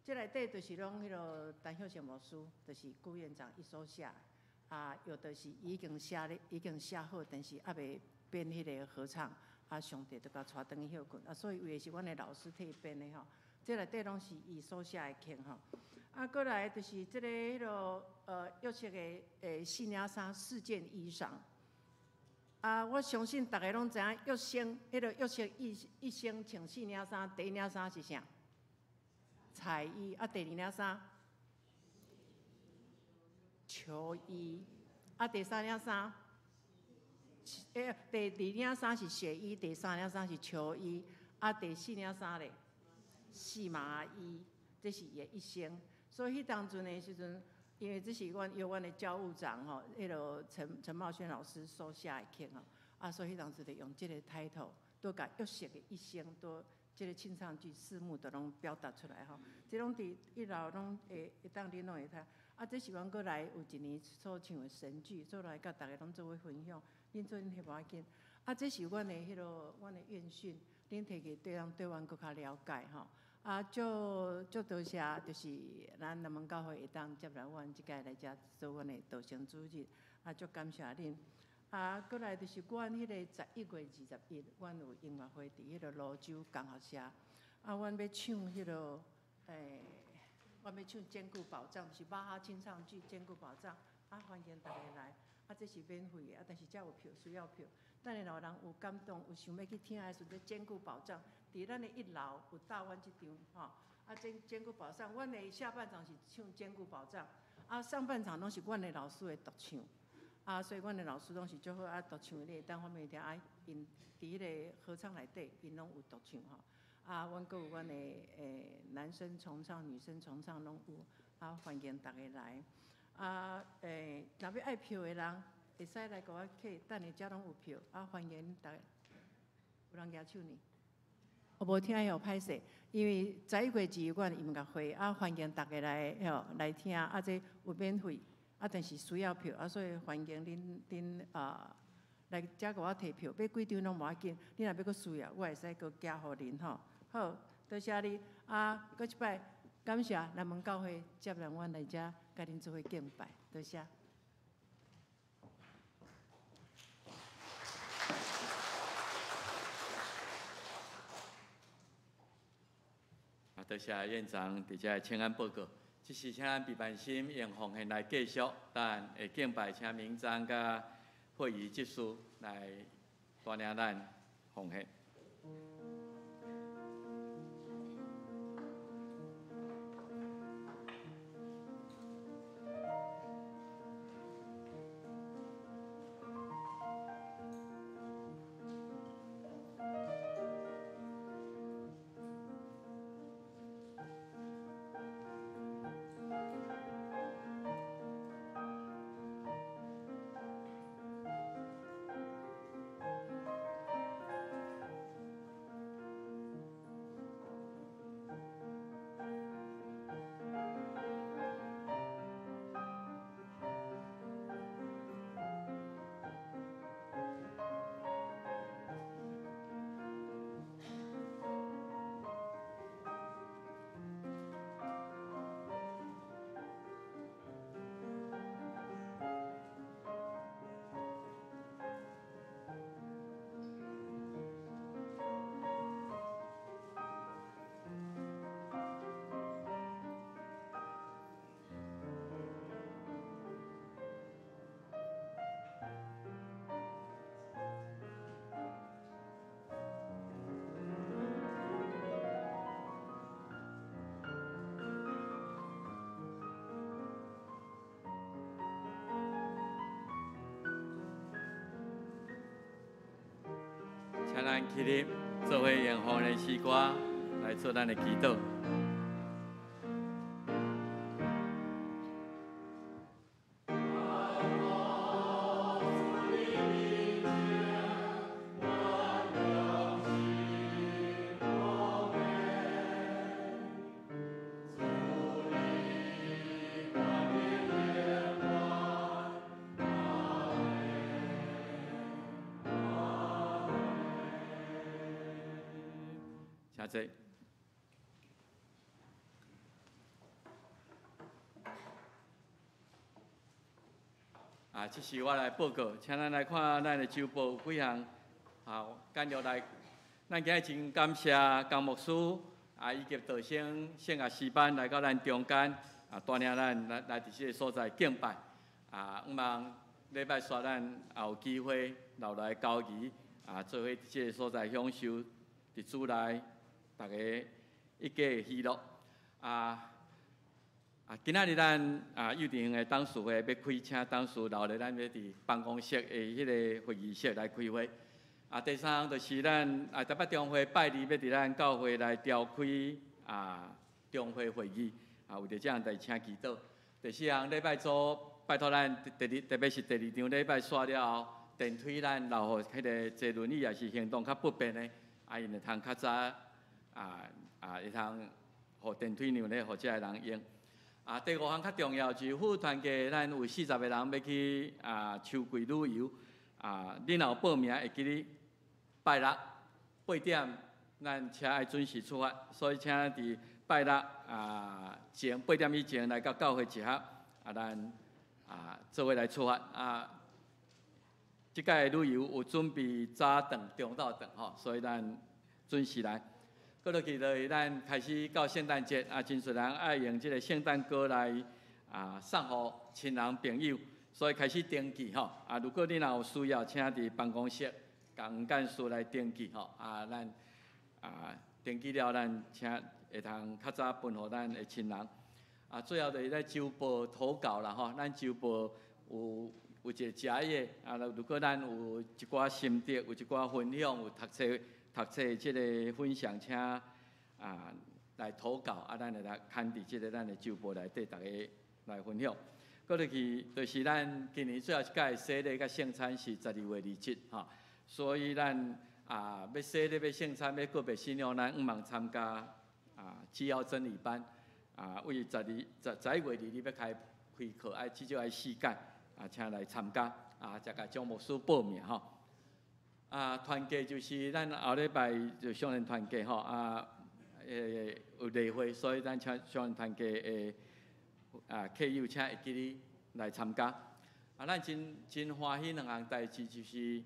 S3: 這內底就是攏彼个陳秀賢牧師，就是顧院長伊所寫，啊，有的是已經寫咧，已經寫好，但是猶未編彼个合唱，啊，上帝就共帶轉去歇睏，啊，所以有的是阮的老師替伊編的吼，這內底攏是伊所寫的曲吼。啊，閣來就是這个彼个約瑟的四領衫四件衣裳。啊，我相信逐个攏知影，約瑟，彼个約瑟一一生穿四領衫，第一領衫是啥？彩衣。啊，第二領衫？裘衣。啊，第三領衫？第二領衫是血衣，第三領衫是裘衣。啊，第四領衫咧？細麻衣。這是伊的一生。所以彼當陣的時陣，因為這是阮由阮的教務長吼，彼个陳陳茂軒老師所寫的曲吼，啊，所以彼當陣就用這個 title，都共約瑟的一生，都這个清唱劇四幕都攏表達出來吼。這攏佇一樓攏會會當恁攏會睇。啊，這是阮閣來有一年所唱的神劇，做來佮逐个攏做伙分享，恁做陣翕無要緊。啊，這是阮的彼个阮的院訓，恁提去對人對阮閣較了解吼。啊，足足多謝，就是咱南門教會會當接來阮這屆來遮做阮的道成主日，啊，足感謝恁。啊，閣來就是阮彼個11月21，阮有音樂會佇彼个蘆洲工學社。啊，阮欲唱彼个，阮欲唱堅固保障，就是巴哈清唱劇堅固保障。啊，歡迎大家來。啊，這是免費的，啊，但是才有票，需要票。等下若有人有感動，有想欲去聽的時陣，堅固保障，佇咱的一樓有搭阮這張吼。啊，堅堅固保障，阮的下半場是唱堅固保障，啊，上半場攏是阮的老師的獨唱。啊，所以阮的老師攏是足好啊，獨唱你會當方便聽啊，𪜶佇彼个合唱內底，𪜶攏有獨唱吼。啊，阮閣有阮的男生重唱、女生重唱攏有，啊，歡迎大家來。啊，若欲愛票的人，會使來共我客，等下遮攏有票，啊，歡迎大家。有人舉手呢？我無聽予歹勢，因為11月2阮音樂會，啊，歡迎大家來吼來聽，啊，這有免費，啊，但是需要票，啊，所以歡迎恁恁啊來遮共我提票，買幾張攏無要緊，恁若欲閣需要，我會使閣寄予恁吼。好，多謝你，啊，閣一擺感謝南門教會接納阮來遮，共恁做伙敬拜，多謝。
S1: 啊，多謝院長佇遮請安報告。這時請咱畢萬心用奉獻來繼續，咱會敬拜，請明章佮會議執事來帶領咱奉獻。請咱起立，做伙用奉獻詩歌來做咱的祈禱。請坐。啊，這是我來報告，請咱來看咱的週報有幾項啊，簡略來。咱今日真感謝江牧師啊，以及道生聖樂詩班來到咱中間啊，帶領咱來來佇這个所在敬拜啊。向望禮拜煞咱也有機會留來交誼啊，做伙佇這个所在享受佇主內逐家一家的喜樂啊。啊，今仔日咱啊幼稚園的董事會欲開，請董事留咧，咱欲佇辦公室的彼个會議室來開會。啊，第三項就是咱啊台北中會拜二欲佇咱教會來召開啊中會會議，啊為著這項代志請祈禱。第四項禮拜組拜託咱第二，特別是第二場禮拜煞了後，電梯咱留予彼个坐輪椅也是行動較不便的，啊𪜶會通較早啊啊會通予電梯讓咧予這个人用。啊，第五項較重要就是副團契，咱有40個人欲去啊秋季旅遊。啊，你若有報名會記得拜六八點，咱車愛準時出發，所以請佇拜六啊前八點以前來到教會集合，啊，咱啊做伙來出發。啊，這擺旅遊有準備早頓、中晝頓吼，所以咱準時來。過落去就是咱開始到聖誕節，啊，真濟人愛用這個聖誕歌來啊送予親人朋友，所以開始登記吼。啊，如果你若有需要，請佇辦公室共黃幹事來登記吼。啊，咱啊登記了，咱請會通較早分予咱的親人。啊，最後就是咧週報投稿啦吼，咱週報有有一個折頁，啊，如果咱有一寡心得，有一寡分享，有讀冊。讀冊這个分享，請啊來投稿，啊，咱會來刊佇這个咱的週報內底，逐家來分享。閣落去就是咱今年最後一擺洗禮佮聖餐是12月27吼，所以咱啊欲洗禮、欲聖餐、欲告別信仰，咱向望參加啊基要真理班啊，為十二十11月22欲開開課，愛至少愛四屆啊，請來參加啊，才共張牧師報名吼。啊，團契就是咱後禮拜就少年團契吼，啊，有例會，所以咱請少年團契的啊客友請會記得來參加。啊，咱真真歡喜兩項代誌，就是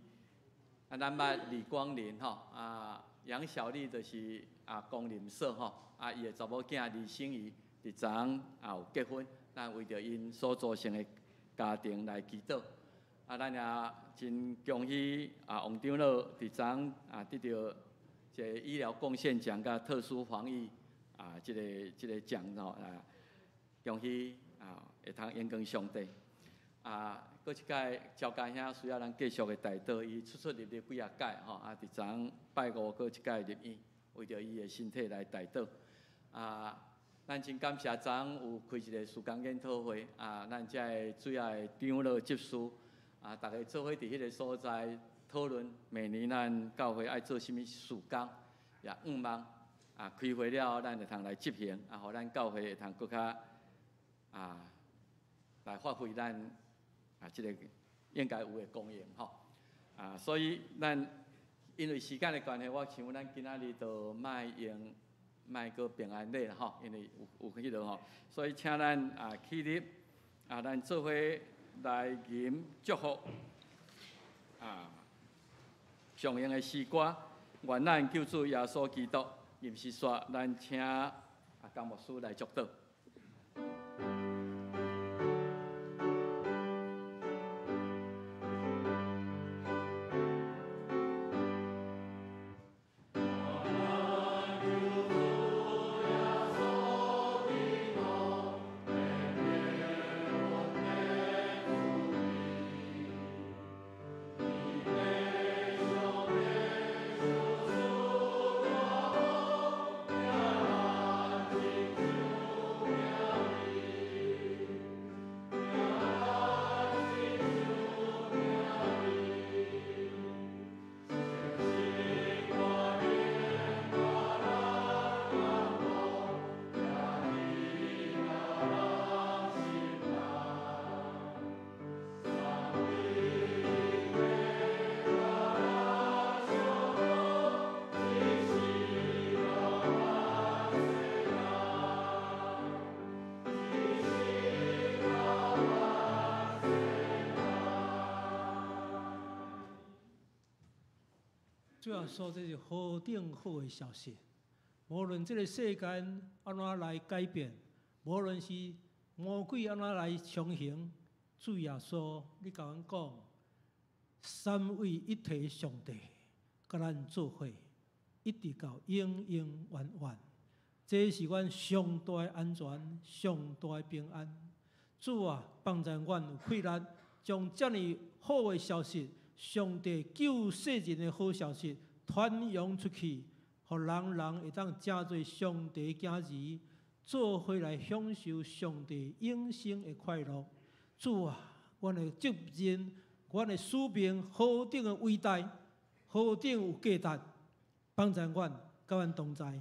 S1: 啊，咱捌李光林吼，啊楊小麗就是啊江林嫂吼，啊伊的查某囝李星儀佇昨昏也有結婚，咱為著𪜶所組成的家庭來祈禱。啊，咱也真恭喜啊，王長老佇昨昏啊得著一个醫療貢獻獎佮特殊防疫啊，這个這个獎吼啊，恭喜啊，會通榮光上帝。啊，閣一擺趙家兄需要咱繼續的代禱，伊出出入入幾仔擺吼，啊，佇昨昏拜五閣一擺入院，為著伊的身體來代禱。啊，咱真感謝昨昏有開一個事工研討會，啊，咱遮的主要的長老執事。啊！逐家做伙佇彼个所在討論，明年咱教會愛做啥物事工，也向望啊，開會了後，咱會通來執行，啊，予咱教會會通閣較啊來發揮咱啊這个應該有的功用吼。啊，所以咱因為時間的關係，我想咱今仔日就莫用莫閣平安禮啦吼，因為有有彼落吼，所以請咱啊起立啊，咱做伙。來吟祝福啊！上用的詩歌，願咱救主耶穌基督，吟詩煞，咱請啊江牧師來祝禱。
S2: 主耶穌，這是何等好的消息！無論這个世間按怎來改變，無論是魔鬼按怎來強行，主耶穌，你共阮講，三位一體上帝，佮咱做伙，一直到永永遠遠。這是阮上大的安全，上大的平安。主啊，幫助阮有氣力，將遮爾好的消息，上帝救世人的好消息傳揚出去，予人人會當成做上帝囝兒，做伙來享受上帝永生的快樂。主啊，阮的責任、阮的使命何等的偉大，何等有價值，幫助阮，佮阮同在。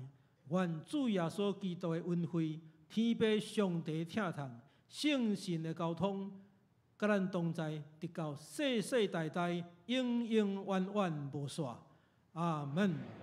S2: 願主耶穌基督的恩惠、天父上帝疼痛、聖神的交通，佮咱同在，直到世世代代，永永遠遠無煞。阿門。